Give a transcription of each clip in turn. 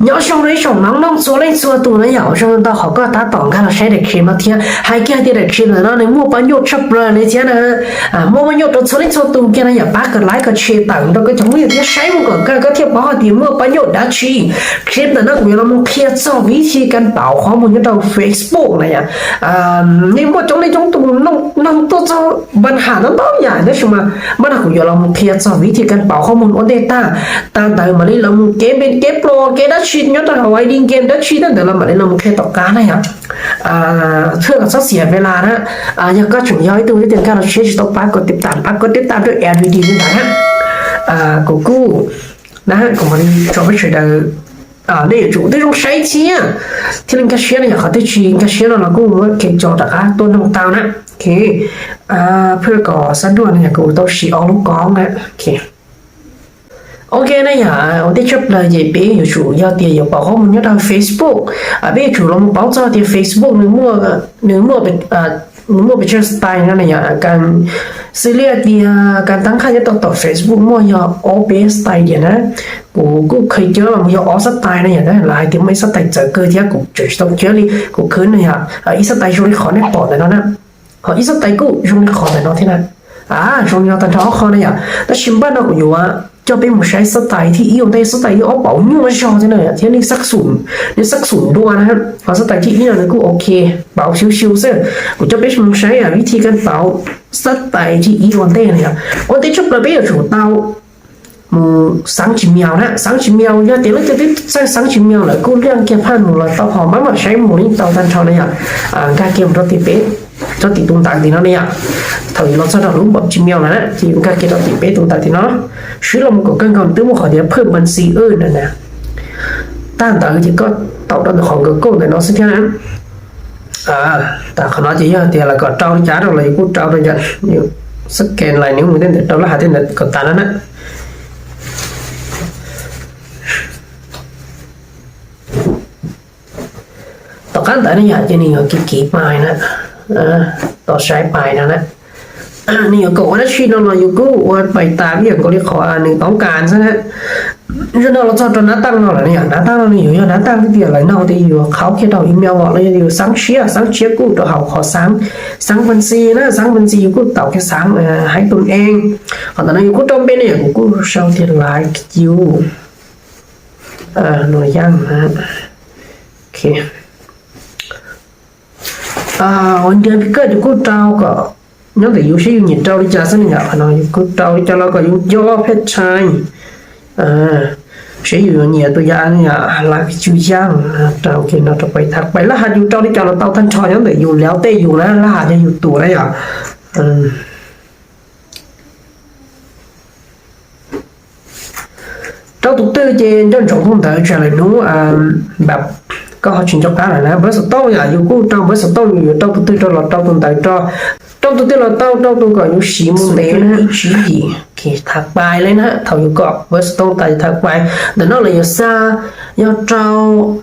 Nho song rei song nang nong sua lei sua tu na yau, song tau khau ka ta tong ka la shai de krim na thia, hai kia ti de krim na ne, mua pa nyo chap ra ne thia na, a, mua pa nyo to sua lei sua tu kia na ya, pa ka like ka share tang, to ka chong ni thia shai mu ka, ka, ka thia pa ha ti mua pa nyo da chi, krim na na ku ya la mu kia so vi thi kan pao khau mu nyo tau Facebook na ya, a, ni mua chong lei chong tu nong, nong to so ban ha na tau ya, na shima, ban ha ku ya la mu kia so vi thi kan pao khau mu on de ta, ຕາມໃດມານີ້ລະ ເກມເປັນເກມໂປຣ ເກມດັດຊິດ ຍອດເທົ່າໄວດິງເກມດັດຊິດ ແຕ່ລະມານີ້ລະ ເກມຕໍ່ການນະ ອາ ເພື່ອການເສຍເວລານະ ອາ ຢາກກໍຊຸມຍ້ອຍຕູ້ທີ່ເຕັມການເຊຍຊິຕ້ອງປາກກົດຕິດຕາມ ປາກກົດຕິດຕາມດ້ວຍ ແອລວີດີ ນີ້ນະ ອາ ກູກູນະ ກໍມານີ້ຈອໄປເຊຍໄດ້ ອາ ນີ້ຈູທີ່ຕ້ອງໃຊ້ເຊຍ ທີ່ເລັງກາເຊຍນະ ຢາກເຂົ້າທີ່ຊິງກາເຊຍນະ ລະກູເຄຈອຕະກາຕົວນ້ອງຕາວນະ ໂອເຄ ອາ ເພື່ອກໍສະດວກນະ ຢາກກູຕ້ອງຊິອອກລູກກອງນະ ໂອເຄ. OK ນະ ອາ ໂອເຄ ຈະເປີດເຈເປຢູ່ຊູ ຍາວເຕຍຢູ່ປາວຂໍ້ມູນຢູ່ທາງ Facebook ອາ ເປຢູ່ຊູລອງເປົາເຈົ້າເຕຍ Facebook ໜຶ່ງມົວ ໜຶ່ງມົວເປັນ ອາ ໜຶ່ງມົວເປັນເຊີສະໄຕນະ ອາ ການຊື້ເລຍເຕຍ ການຕັ້ງຄ່າຍາຕໍ່ຕໍ່ Facebook ມົວຍາວ All Best Style ເດຍນະ ກູ ກູເຄີຍເຈີລະ ມັນຍາວ All Style ນະ ອາ ຫຼາຍເຕຍ All Style ເຈີເກີດຍາ ກູເຈີຕ້ອງເຈີລີ ກູຄືນນະ ອາ All Style ຢູ່ໃນຂໍໃນປອດແລ້ວນະ. ຂໍອີສະໄຕກູ ຊົງຂໍແຕ່ນອນທີ່ນັ້ນ ອາ ຊົງຍອດຕັນທອຂອນະຍາ ແຕ່ຊິມບ້ານນອກຢູ່ວ່າ ເຈົ້າເປັນຜູ້ຊາຍສະໄຕທີ່ອີອອນເຕ ສະໄຕທີ່ອອກເປົາຢູ່ມາຊອເທນະ ທີ່ນີ້ສັກສູນ ນີ້ສັກສູນດ້ວຍນະຮະ ເອົາສະໄຕທີ່ອີອອນເຕ ກູໂອເຄ ເປົາຊິວໆເຊີ ກູຈະເປັນຜູ້ຊາຍອາ ວິທີການເປົາສະໄຕທີ່ອີອອນເຕນະຍາ ອອນເຕຊຸບລະເປຢູ່ເຕົາ ໝູສັງຈິມຽວນະ ສັງຈິມຽວ ຍາເຕເລີເຕຕິໃສ່ສັງຈິມຽວລະ ກູລຽງແກຜ່ານໝູລະເຕົາຫອມມາມາໃຊ້ໝູນີ້ເຕົາຕັນເທົານະຍາ ອາ ກາເກມໂຕຕິເປ ໂຕຕິຕຸງຕັງຕິເນາະນະຍາ ເທົ່າອີລອດຊອດລຸງບອບຈິມຽວນະ ທີ່ກາເກມໂຕຕິເປຕຸງຕັງຕິເນາະ ຊື່ລະມັນກໍເກີນກ່ອນຕື່ມຂໍດຽວເພີ່ມບັນຊີເອີ້ນນະ ຕາມຕາທີ່ກໍເຕົາຕັນຂອງກໍໂກນເນາະ ສະເທຍນະ ອາ ຕາຂະໜອດຈະຍາເຕລະກໍເຕົາຈານລະ ກູເຕົາຈານ ສະແກນລາຍນິ້ວມືເຕັນເຕົາລະຫາເຕັນກໍຕານນະ ຕໍ່ກັນຕານະຍາດຈະນີ້ກໍກີໆປາຍນະ ເອີ ຕໍ່ຊາຍປາຍນະນະ ອາ ນີ້ກໍວ່ານະຊີນອນຢູ່ກູວ່າໄປຕາມຫຍັງກໍເລີຍຂໍອາ ໜຶ່ງຕ້ອງການຊະນະ ຢູ່ນອນລະຈອດໜ້າຕັ້ງນອນລະນີ້ ໜ້າຕັ້ງນອນນີ້ຢູ່ໜ້າຕັ້ງທີ່ດຽວລະນອນທີ່ຢູ່ເຂົາຂຽນເອົາອີເມວອອກລະຢູ່ສັງເຊຍ ສັງເຊຍກູຕົວເຮົາຂໍສັງ ສັງບັນຊີນະ ສັງບັນຊີກູເຕົາແຄ່ສັງ ເອີ ໃຫ້ຕົນເອງ ເພາະຕອນນັ້ນຢູ່ກູຕ້ອງເປັນຫຍັງກູເຊົາທີ່ຫຼາຍຢູ່ ອາ ໜ່ວຍຍ່າງນະ ໂອເຄ ອາ ວັນເດືອນປີເກີດຢູ່ກູເຕົາກໍ ຍັງແຕ່ຢູ່ເຊຢູ່ເນຍເຕົາລິຈາຊັ້ນນີ້ອະເນາະ ຢູ່ກູເຕົາລິຈາລາວກໍຢູ່ຍໍເພັດໄຊ ອາ ເຊຢູ່ເນຍຕົວຢ່າງນີ້ອະ ລາວຢູ່ຢ່າງ ອາ ໂອເຄເນາະ ຕໍ່ໄປ ຖັດໄປ ລະຫັດຢູ່ເຕົາລິຈາລາວເຕົາທັນຊອຍ ຍັງແຕ່ຢູ່ແລ້ວແຕ່ຢູ່ນະ ລະຫັດຍັງຢູ່ຕົວໄດ້ອະ ເອີ ເຕົ້າຕຸກຕື້ເຈ ຈອນຈອງຄົງເຕີ ຈາລະນູ ອາ ແບບ ກໍເຮົາຊິນຈອກການນະ ເບີສະໂຕນ ອາ ຢູ່ກູເຕົ້າ ເບີສະໂຕນ ຢູ່ເຕົ້າຕຸກຕື້ ເຕົ້າລອດ ເຕົ້າຕຸນໄຕ ເຕົ້າ ເຕົ້າຕຸກຕື້ລອດ ເຕົ້າ ເຕົ້າຕຸນກໍຢູ່ສີມູນເຕນະ ສີ ໂອເຄ ຖັດໄປເລີຍນະ ເທົ່າຢູ່ກໍເບີສະໂຕນ ຕາຍຖັດໄປ ເດີນອກເລີຍຢູ່ຊາ ຍອດເຈົ້າ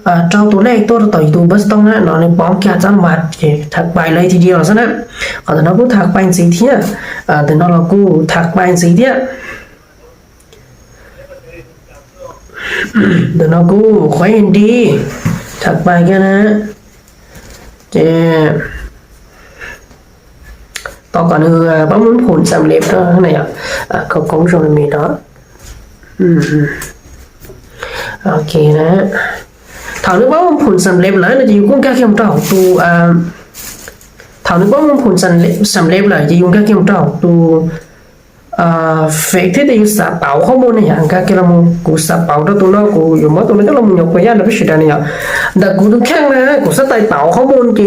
ອາ ເຈົ້າໂຕແລກ ໂຕຕໍ່ຢູ່ເບີສະໂຕນນະ ນອນໃນປ້ອມແກ້ວຈັງຫວັດ ໂອເຄ ຖັດໄປເລີຍທີດຽວຊັ້ນນະ ຂໍເດີນອກກູຖັດໄປສີເທຍ ອາ ເດີນອກລາວກູຖັດໄປສີເທຍ ເດີນອກກູ ຂ້ອຍເຫັນດີ ຖັດໄປກັນນະ ເຈ ຕໍ່ກັນເອີ ປະມູນຜົນສຳເລັດເນາະ ໃນ ອາ ຂອງ ຂອງຊ່ວງນີ້ເນາະ ອືມ ໂອເຄນະ ເທົ່ານີ້ປະມູນຜົນສຳເລັດແລ້ວ ຈະຢູ່ກຸ້ງກາເຂັມເຕົ້າຕູ ອາ ເທົ່ານີ້ປະມູນຜົນສຳເລັດ ສຳເລັດແລ້ວ ຈະຢູ່ກຸ້ງກາເຂັມເຕົ້າຕູ ເອີ ເຟກທີ່ໄດ້ຢູ່ສາເປົາຂໍ້ມູນນີ້ ອັງກາເກລະມູ ກູສາເປົາຕົວໂຕເນາະ ກູຢູ່ມໍຕົວເນາະ ລະມູຍົກຕົວຢ່າງນະ ໄປຊິດານີ້ ດາກູຕຸແຂ່ງນະ ກູສະໄຕເປົາຂໍ້ມູນເກ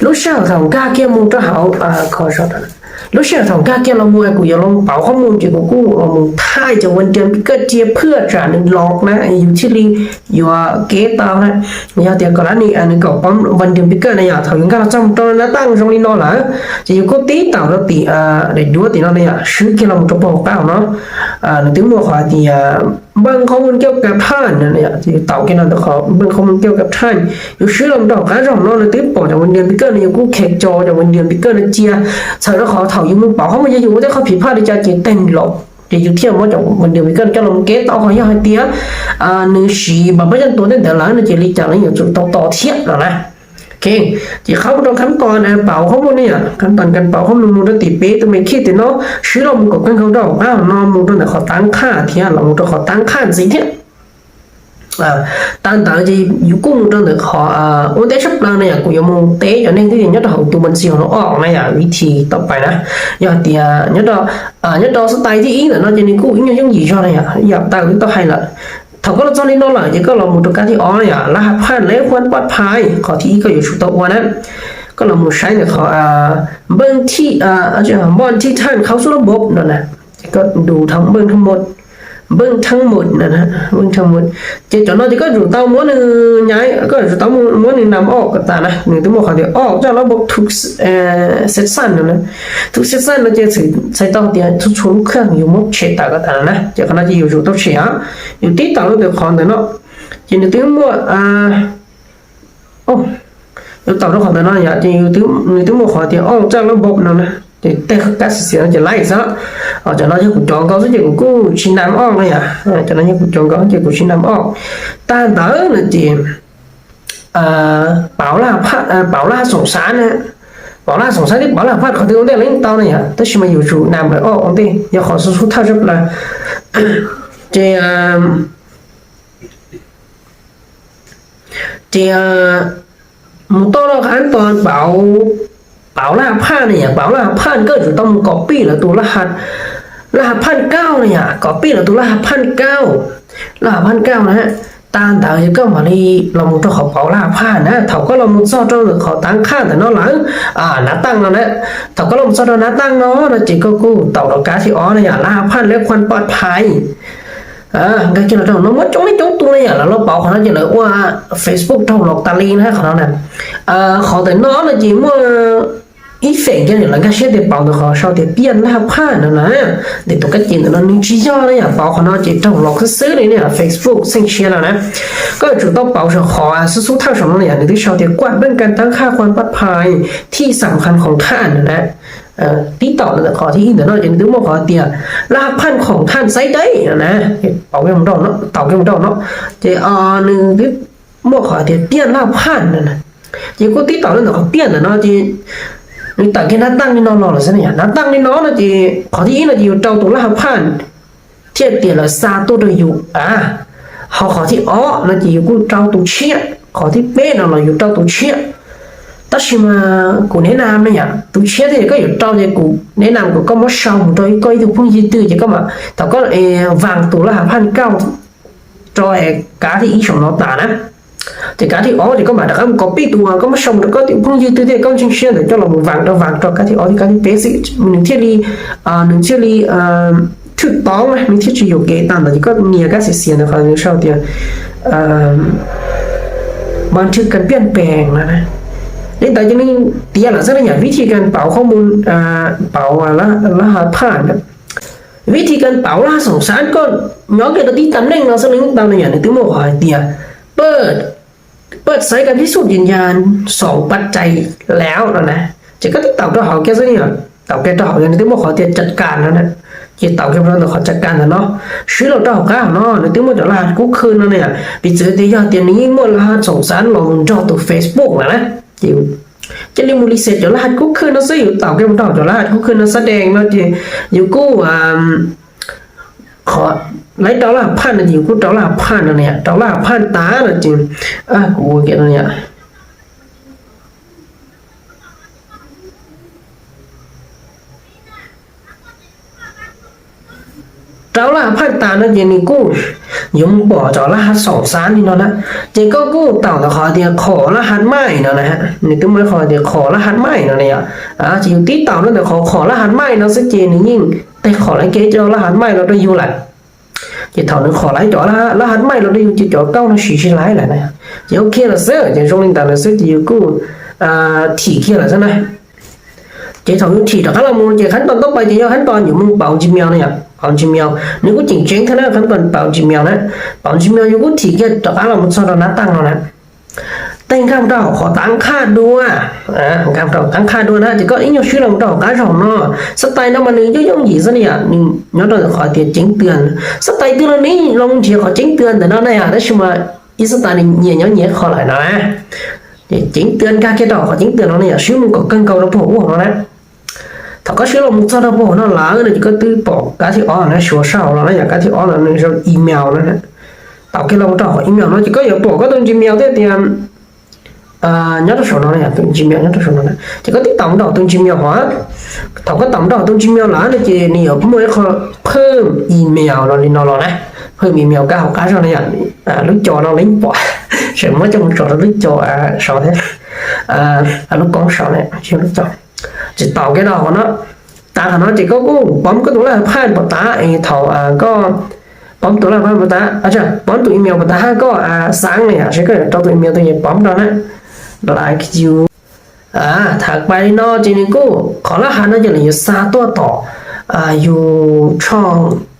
ລູກຊາວທອງກາເກລະມູຕົວເຮົາ ອາ ຂໍໂທດ ລູກຊາວທອງກາເກລະມູ ກູຢາກລອງເປົາຂໍ້ມູນເກ ກູ ກູລອງຖ່າຍຈາກວັນເດືອນປີເກີດເຈ ເພື່ອຈະໄດ້ລອກນະ ຢູ່ທີ່ລີ ຢູ່ເກຕານະ ຍາເຕຍກໍລະນີ້ ອັນນີ້ກໍປ້ອມວັນເດືອນປີເກີດນະ ຍາເທົ່າຢູ່ການຈຳຕ້ອງນະ ຕັ້ງຊ່ອງນີ້ເນາະລະ ຈະຢູ່ກົດຕິດຕາມລະຕິ ອາ ໄດ້ດູຕິເນາະນະ ຍາຊື່ເກລະມຸຕະໂປເກົ້າເນາະ ອາ ໃນຕຶງໝວກຂວາຕິ ອາ ເບິ່ງຂໍ້ມູນກ່ຽວກັບທ່ານນະ ຍາທີ່ເຕົາເກນອນຕະຂໍເບິ່ງຂໍ້ມູນກ່ຽວກັບທ່ານ ຢູ່ຊື່ລຳດັບການຈອງເນາະ ໃນຕຶງປອກຈາກວັນເດືອນປີເກີດນະ ຍາກູແຂກຈອຈາກວັນເດືອນປີເກີດນະ ເຈຍ ເຊີນນະ ຂໍເຖົ້າຢູ່ເມືອງເປົາ ເຮົາບໍ່ຢາກຢູ່ ແຕ່ເຂົາຜິດພາດໃນຈາກເກແຕ່ງຫຼອກ Thì YouTube mới chọn mình điều mình cần cho lòng kết tao khỏi hoi tia à, nếu sĩ bảo bây giờ tôi đến để lái nó chỉ lý trả lý YouTube tao to thiệt rồi nè. OK, chỉ khâu trongขั้นตอน à, bảo không mua nè,ขั้นตอน การ bảo không mua mua cho tỷ pé tôi mới khi thì nó xíu lòng có cân khâu đâu à, nó mua cho nó khó tăng kha thì lòng cho khó tăng kha gì thiệt. À, tan tao chỉ dù cũng mua cho nó khó à, ôn tế sắp lăng này à, cũng có mua tế cho nên cái gì nhất là hậu tụ mình siêu nó ỏng này à, vị trí tao phải nè. Giờ thì à, nhất là à, nhất là style thì ý là nó chỉ nên cũng ý như những gì cho này à, giờ tao cũng tao hay là ເຂົາກໍລະຈອນນີ້ເນາະ ແລ້ວກໍລະໝູ່ຕົວການທີອອກນີ້ລະຫັດຜ່ານ ແລະ ຄວາມປອດໄພ ຂໍ້ທີອີກກໍຢູ່ຊຸດຕໍ່ອວນນະ ກໍລະໝູ່ໃຊ້ໃນຂໍ້ ອ່າ ເບິ່ງທີ່ ອ່າ ບ່ອນທີ່ທ່ານເຂົ້າສູ່ລະບົບນັ້ນນະ ກໍດູທັງເບິ່ງທັງໝົດ ເບິ່ງທັງໝົດນັ້ນນະ ເບິ່ງທັງໝົດ ເຈັດຈອນນອນ ທີ່ກໍຢູ່ເຕົ້າມ້ວນໜຶ່ງຍ້າຍ ກໍຢູ່ເຕົ້າມ້ວນໜຶ່ງນຳອອກກໍຕາມນະ ໜຶ່ງຕົວໝົດເຂົາທີ່ອອກຈາກລະບົບທຸກ ເອີ ເຊັກຊັນນັ້ນນະ ທຸກເຊັກຊັນນະ ຈະໃຊ້ຕໍ່ທີ່ທຸກໆເຄື່ອງຢູ່ໝົດເຊຕາກໍຕາມນະ ຈາກນັ້ນຈະຢູ່ຢູ່ຕົວເຊ ຢູ່ຕິດຕາມລົງແຕ່ຂອງແຕ່ເນາະ ຈະຢູ່ຕິດໝົດ ອ່າ ໂອ້ ຢູ່ຕາມລົງຂອງແຕ່ເນາະ ຢາກຈະຢູ່ຕິດ ຢູ່ຕິດໝົດຂອງທີ່ອອກຈາກລະບົບນັ້ນນະ ຈະແຕ່ກະຊິເສຍ ຈະໄລ່ຊະ ເອົາ ຈາກນັ້ນຈະກູຈອງເກົ່າ ຈະກູຊິນຳອອກເລີຍ ເອີ ຈາກນັ້ນຈະກູຈອງເກົ່າ ຈະກູຊິນຳອອກ ຕາມເຕີນະ ຈະ ອ່າ ປາວລາພາດ ເອີ ປາວລາສົງສານນະ ປາວລາສົງສານ ປາວລາພາດ ເຂົາຖືວ່າໄດ້ເລີຍເຕົານີ້ ແຕ່ຊິມາຢູ່ຊູນຳໄປອອກເດ ຢ່າຂໍສູ້ໆເທົ່າຈັບລະ ຈະ ຈະ ໝູ່ຕໍ່ລະຂັ້ນຕອນເປົາ ເປົາລະຫັດຜ່ານນີ້ ເປົາລະຫັດຜ່ານກໍຈະຕ້ອງກອບປີ້ລະຕົວລະຫັດ ລະຫັດຜ່ານເກົ່ານີ້ ກອບປີ້ລະຕົວລະຫັດຜ່ານເກົ່າ ລະຫັດຜ່ານເກົ່ານະ ຕາມຕາຢູ່ກໍມາລີລອງຕົວເຂົາເປົາລະຫັດຜ່ານນະ ເຂົາກໍລອງມາຊອດຕົວເຂົາຕັ້ງຄ່າແຕ່ນອນຫຼັງ ອ່າ ໜ້າຕັ້ງນັ້ນແຫຼະ ເຂົາກໍລອງມາຊອດຕົວໜ້າຕັ້ງເນາະ ນະ ເຈກໍກູເຕົາດອກກາທີ່ອອນນີ້ ລະຫັດຜ່ານ ແລະ ຄວາມປອດໄພ ອ່າ ກໍເກັບເອົາເນາະ ໝົດຈົງນີ້ຈົງຕົວນີ້ລະ ລະເປົາຂອງເຮົາຈະເລີຍວ່າ Facebook ເທົ່າຫຼອກຕາລີນະ ຂອງເຮົານັ້ນ ອ່າ ຂອງແຕ່ນອນລະຈິມວ່າ effect ຈະເລີຍລະກະເຊດເດເປົາໂຕຂອງເຮົາເຊາເດປ່ຽນລະຫັດຜ່ານນັ້ນນະ ເດໂຕກະຈິນນະ ໜຶ່ງຈີຢໍ້ລະຢາເປົາຂອງເຮົາຈະເທົ່າຫຼອກຊື່ໆເລີຍນີ້ Facebook ເຊັງເຊຍລະນະ ກໍຈະຕ້ອງເປົາເຊາຂໍສູ້ໆເທົ່າສອງນັ້ນລະ ໜຶ່ງທີ່ເຊົາເດກວາດເບິ່ງການຕັ້ງຄ່າຄວາມປອດໄພທີ່ສຳຄັນຂອງທ່ານນັ້ນນະ ເອີ ຕິດຕໍ່ລະຂໍທີ່ອິນເຕີເນາະ ຈະມີຕົວໝໍຂໍເຕຍ ລະຫັດຜ່ານຂອງທ່ານໃຊ້ໄດ້ນະ ເອົາເກັບດອກເນາະ ເຕົາເກັບດອກເນາະ ຈະ ເອີ ໜຶ່ງ ໝໍຂໍເຕຍປ່ຽນລະຫັດຜ່ານນັ້ນນະ ຈະກົດຕິດຕໍ່ນັ້ນເນາະ ປ່ຽນນະເນາະ ຈະ ມີຕາເກັບໜ້າຕັ້ງນີ້ເນາະ ລອລະຊັ້ນນະ ໜ້າຕັ້ງນີ້ເນາະ ຈະ ຂໍທີ່ອິນນະ ຈະຢູ່ເຕົາຕົວລະຫັດຜ່ານ ທຽບຕຽນລະຊາໂຕໂຕຢູ່ ອາ ເຮົາຂໍທີ່ອອກນະ ຈະຢູ່ກູເຕົາຕູເຊຍ ຂໍທີ່ເປະນະ ລະຢູ່ເຕົາຕູເຊຍ ຕາຊິມາ ກູແນະນຳນະ ຕູເຊຍທີ່ກໍຢູ່ເຕົາທີ່ກູແນະນຳ ກູກໍມາເຊົາໂຕ ກໍຢູ່ເທິງພຸ້ນຢືດຕື່ ຈະກໍມາ ເຂົາກໍ ເອ ວາງໂຕລະຫັດຜ່ານເກົ່າ ໂຕ ເອ ກາທີ່ອີສອງນອຕານະ ແຕ່ການທີ່ອອກ ທີ່ກໍມາ ແຕ່ກໍກອບປີ້ຕົວ ກໍມາສົ່ງ ແລ້ວກໍທີ່ເພິ່ນຢືດຕື່ ທີ່ກໍຊິງຊຽນ ແຕ່ເຈົ້າລະບໍ່ວາງ ຕ້ອງວາງຕໍ່ການທີ່ອອກ ທີ່ການທີ່ເປຊິ ໜຶ່ງທຽບລີ ອ່າ ໜຶ່ງທຽບລີ ອ່າ ຖືກຕ້ອງນະ ໜຶ່ງທຽບທີ່ໂອເຄຕາມ ແລ້ວກໍເນຍກາຊິເຊຍນະ ຄອນເນຍເຊົາທີ່ ອ່າ ບັນທຶກການປ່ຽນແປງນະ ໃນຕາຈະໜຶ່ງຕຽລະສັນຍາ ວິທີການເປົ່າຂໍ້ມູນ ອ່າ ເປົ່າລະ ລະຫັດຜ່ານນະ ວິທີການເປົ່າລະຫັດສອງຊັ້ນ ກໍຍ້ອນການຕິດຕຳແໜ່ງເນາະ ສະໜຶ່ງຕາມໄລຍະໜຶ່ງ ຕື່ມຫົວເຮົາໃຫ້ເຕຍ ເປີດ ເປີດໃຊ້ການພິສູດຢືນຢັນສອງປັດໄຈແລ້ວນະນະ ຈະກະຕິດຕາມຕໍ່ເຮົາແກ່ສະໜຶ່ງ ຕາມແກ່ຕໍ່ເຮົາ ໃນຕື່ມຫົວເຮົາເຕຍຈັດການແລ້ວນະ ຈະຕາມແກ່ເຮົາເນາະ ເຂົາຈັດການແລ້ວເນາະ ຊື່ເຮົາຕໍ່ເຮົາກາເນາະ ໃນຕື່ມຫົວເຈົ້າລະຫັດກູເຄິນເນາະ ເນຍ ປິດເຈີເຕຍອດຕຽມນີ້ໝົດລະຫັດສອງຊັ້ນ ລອງດອກຕົວເຟສບຸກນະນະ ຈະ ຈະລີມູລີເຊັດເຈົ້າລະຫັດກູເຄິນເນາະ ຊື່ຢູ່ຕາມແກ່ເຮົາເຈົ້າລະຫັດກູເຄິນເນາະ ສະແດງເນາະ ຈະຢູ່ກູ ອ່າ ຂໍໄລ່ເຕົາລະຫັດຜ່ານນະ ຢູ່ກູເຕົາລະຫັດຜ່ານນະເນຍ ເຕົາລະຫັດຜ່ານຕານະຈິ ອ່າ ກູເກັບນະເນຍ ເຕົາລະຫັດຜ່ານຕານະຈິ ນີ້ກູ ຍົມປໍເຈົ້າລະຫັດສອງຊັ້ນນີ້ເນາະນະ ເຈກໍກູເຕົານະ ຂໍເຕຍ ຂໍລະຫັດໃໝ່ເນາະນະ ນີ້ຕື່ມຫົວເຮົາເຕຍ ຂໍລະຫັດໃໝ່ເນາະເນຍ ອ່າ ຈະຢູ່ຕິດເຕົານັ້ນແຕ່ ຂໍ ຂໍລະຫັດໃໝ່ເນາະ ຊະເຈນີ້ຍິງ ແຕ່ຂໍລະເກດເຈົ້າລະຫັດໃໝ່ລະໄດ້ຢູ່ລະ ເຈັດເທົ່າໜຶ່ງ ຂໍລະເຈາະລະ ລະຫັດໃໝ່ລະໄດ້ຢູ່ ເຈັດເຈາະເກົ້ານະ ສີ່ຊິບລາຍລະນະ ເຈົ້າໂອເຄລະເຊີ ເຈົ້າຊົງລິງຕາລະເຊີ ເຈົ້າຢູ່ກູ ອ່າ ຖີ່ເຄລະຊະນະ ເຈົ້າເທົ່າຢູ່ຖີ່ ຕະກະລະມູ ເຈົ້າຂັ້ນຕອນຕໍ່ໄປ ເຈົ້າຢ່າຂັ້ນຕອນຢູ່ມຶງເປົ່າຈີເມວນະ ເປົ່າຈີເມວ ນີ້ກູຈິງເຈັງທະນະ ຂັ້ນຕອນເປົ່າຈີເມວນະ ເປົ່າຈີເມວຢູ່ກູຖີ່ເຄລະ ຕະກະລະມູຊອດນະ ຕັ້ງເອົານະ Tên các bạn có tám khá đua. À, các bạn có tám khá đua đó, chỉ có ít nhiều xíu là một đầu cá rồng nó. Sắp tay nó mà nưng dốc dốc gì rất là nưng nhớ rồi khỏi tiền chính tiền. Sắp tay tư là ní lòng chỉ khỏi chính tiền để nó này à, đó mà ít sắp tay này nhẹ nhõm nhẹ khó lại nó à. Thì chính tiền các cái đầu khỏi chính tiền nó này à, xíu mình có cân cầu nó phổ của nó đó. Thảo có xíu lòng một sao đâu phổ nó là nó chỉ có tư bỏ cá thì ó nó số sao nó là cá thì ó là nó email nó. Tạo cái lòng trỏ email nó chỉ có giờ bỏ có tông Gmail thế thì à, nhớ số nó này, tông Gmail nhớ số nó này. Chỉ có tích tổng đầu tông Gmail hả? Thảo có tổng đầu tông Gmail là nó chỉ nhiều mua khó ເພີ່ມອີເມວ ເນາະ ນີ້ເນາະ ເນາະ ເພີ່ມອີເມວ ກະເຮົາກະເຮົານີ້ ອ່າ ລູກຈໍເນາະ ລິ້ງປອຍ ເສີມມາຈາກລູກຈໍ ລູກຈໍ ອ່າ ສອງແທ້ ອ່າ ລູກກອງສອງແທ້ ຊື່ລູກຈໍ ຈະຕອບແກ່ເຮົາເນາະ ຕາເຮົາເນາະ ເຈັດເກົ້າເກົ້າ ປ້ອມກໍຕົວລະ ຜ່ານປະຕາ ເອີ ເທົ່າ ອ່າ ກໍປ້ອມຕົວລະ ຜ່ານປະຕາ ອາຈານ ປ້ອມຕົວອີເມວປະຕາ ກໍ ອ່າ ສ້າງນີ້ ເອົາ ເຊັກກໍເອົາຕົວອີເມວຕົວນີ້ ປ້ອມຕົວນັ້ນ like you ອ່າ ທັກໄປເນາະ ເຈນິກູ ຂໍລະຫັດເນາະ ເຈນິກູ ສາຕົວຕໍ່ ອ່າ ຢູ່ຊ່ອງ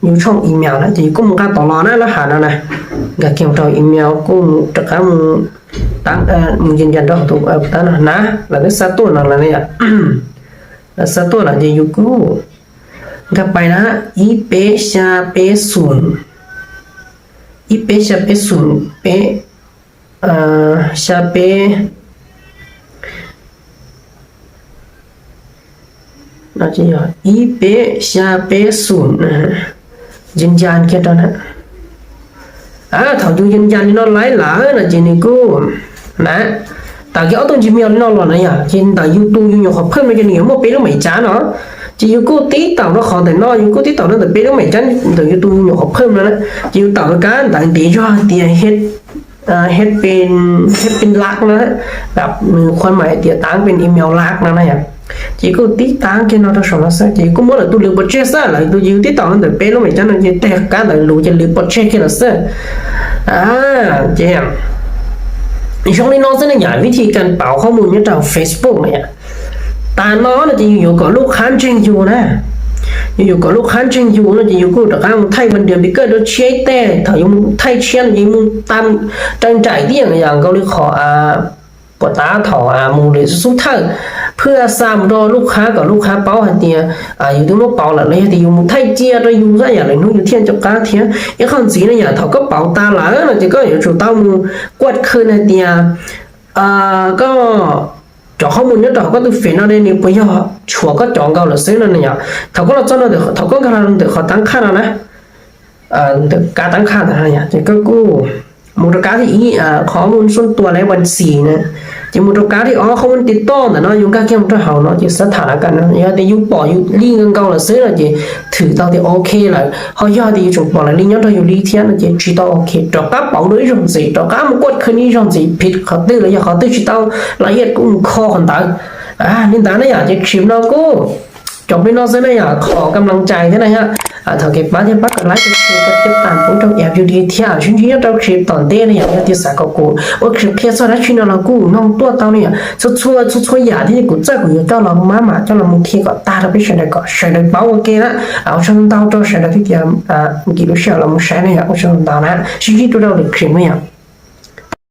ຢູ່ຊ່ອງອີເມວນະ ເຈນິກູ ມັນກະຕໍ່ລໍນະ ລະຫັດນະ ກະກຽມເທົ່າອີເມວ ກູ ຕະກະ ມຶງ ຕັ້ງ ເອີ ມຶງຢືນຢັນດອກ ເອີ ຕານະ ລະກະສາຕົວນັ້ນລະນີ້ ລະສາຕົວນະ ເຈນິກູ ກະໄປນະ ອີເປ ຊາເປ ສູນ ອີເປ ຊາເປ ສູນ ເປ ອ່າ ຊາເປ ໜ້າຈະຢູ່ ອີເປ ຊາເປ ສູນ ນະ ຢືນຢັນແຄ່ຕົວນະ ອ່າ ເທົ່າຢູ່ຢືນຢັນນີ້ເນາະ ຫຼາຍໆ ນະ ເຈນິກູ ນະ ຕາກຽວເອົາຕົງຈີເມວນີ້ເນາະ ຫຼອນນະ ຢາ ເຫັນຕາຢູທູບຢູຍົງຂໍເພີ່ມນະ ເຈນິກູ ໝົດເປລົງໄໝຈານເນາະ ເຈນິກູ ຕິດຕາມເນາະ ຂໍແຕ່ເນາະ ເຈນິກູ ຕິດຕາມເນາະ ແຕ່ເປລົງໄໝຈານ ຕາຢູທູບຢູຍົງຂໍເພີ່ມນະ ເຈນິກູ ຕາມການ ຕາເດຍອດ ເດຍເຮັດ ອ່າ ເຮັດເປັນ ເຮັດເປັນຫຼັກນະ ແບບ ຄວາມໝາຍຕຽວຕັ້ງເປັນອີເມວຫຼັກນະນະ ເຈກູຕິດຕັ້ງເກນອຕະຊອນນະຊະ ເຈກູໝົດລະ ຕູເຫຼືອບໍ່ເຈສາລະ ຕູຢູ່ຕິດຕໍ່ນຳເດີເປໂລເມຈັນນະ ເຈແຕ່ການລະລູຈະເຫຼືອບໍ່ເຈເກນອເຊ ອ່າ ເຈ ຊ່ອງນີ້ເນາະ ເຊິ່ງນະຫຍາ ວິທີການເປົ່າຂໍ້ມູນຢູ່ທາງເຟສບຸກນະຫຍາ ຕານອນນະ ຈະຢູ່ກັບລູກຄ້າເຈັງຢູ່ນະ ຢູ່ກັບລູກຄ້າເຈັງຢູ່ນະ ຈະຢູ່ກັບຕະກາງໄທມັນເດືອນປີເກີດໂດຍເຊຍແຕ່ ຖ້າຢູ່ໄທເຊຍນະ ຢູ່ຕາມຕັ້ງໃຈທີ່ຫຍັງ ຫຍັງເກົາຫຼີຂໍ ອ່າ ປວດຕາເຖົ້າ ອ່າ ໝູ່ເຫຼືອສຸດທ້າຍ ເພື່ອສາມດອກລູກຄ້າກັບລູກຄ້າເປົາຫັ້ນຕິ ອ່າ ຢູ່ຕົງລູກເປົາລະເລີຍຕິ ຢູ່ໄທເຈຍ ແຕ່ຢູ່ໃສຢ່າງເລີຍ ໜູຢູ່ທຽນເຈົ້າກາທຽນ ເອຄອນສີນະຫຍາ ເຖົ້າກໍເປົາຕາຫຼາຍນະ ຈະກໍຢູ່ຊູເຕົ້າໝູ່ກວດຄືນຫັ້ນຕິ ອ່າ ກໍ ຈອກຂໍ້ມູນເນາະ ເຮົາກໍຕ້ອງເຟນເນາະ ໄດ້ນີ້ບໍ່ຍອດ ຊົ່ວກໍຈອງເກົ່າລະເຊິ່ງນັ້ນນະຫຍາ ເຮົາກໍລະຈອນເນາະ ເຮົາກໍກຳລັງເດີຂໍຕັ້ງຄ່າແລ້ວນະ ເອີ ກາຕັ້ງຄ່ານະຫຍາ ຈະກໍກູ້ ມູນຄ່າທີ່ອີ ເອີ ຂໍ້ມູນສ່ວນຕົວ ແລະ ບັນຊີນະ ຈະມູນຄ່າທີ່ ອໍ ຂໍ້ມູນຕິດຕໍ່ນະເນາະ ຢູ່ໃກ້ຄຽງເຮົາເນາະ ຈະສະຖານະການນະ ຍາດທີ່ຢູ່ປໍຢູ່ລີ້ເງິນເກົ່າລະເຊິ່ງນະ ຈະຖືກຕ້ອງທີ່ໂອເຄລະ ເຮົາຍາດທີ່ຢູ່ຈະປໍລະລີ້ ຍາດທີ່ຢູ່ລີ້ທຽນນະ ຈະຊິຕ້ອງໂອເຄ ຈອກກາເປົາໂດຍຊ່ອງສີ ຈອກກາມາກວດຄືນນີ້ຊ່ອງສີ ຜິດເຂົາຕື່ລະ ຢາກເຂົາຕື່ຊິເຕົ້າລະອຽດກຸ້ມຄໍຂອງຕາ ອ່າ ນິນຕານະຫຍາ ຈະຄລິບເນາະກູ ຈົບໄປເນາະ ເຊິ່ງນະຫຍາ ຂໍກຳລັງໃຈເດີນະຫຍາ ອ່າ ຖ້າເກັບມາທີ່ປັກກະໄລກ໌ ກະຕິດຕາມ ເປັນກຳລັງໃຈໃຫ້ເຮົາຢູ່ດີເທື່ອ ຊິເຮັດຕໍ່ຄລິບຕອນເດນະຫຍາ ທີ່ສາກອນໂກ ໂອ້ ຄລິບເພຈສອນແອັກຊັນນະ ລາວກູ ນ້ອງຕົວເຕົ້ານີ້ ຊົດຊ່ວຍ ຊົດຊ່ວຍຢາທີ່ກູເຈີກູຢູ່ເຈົ້າລາວມາ ມາເຈົ້າລາວມຸງທີກໍຕາລະໄປໃສ່ໄດ້ກໍໃສ່ໄດ້ເບົາໂອເຄນະ ເອົາຊົນເຕົ້າໂຕໃສ່ໄດ້ທີ່ຕຽມ ອ່າ ກິນລູກເຊວລາວມຸງໃສ່ນະຫຍາ ເອົາຊົນເຕົ້ານະ ຊິຄິດຕົວເຮົາເລີຍຄລິບນະຫຍາ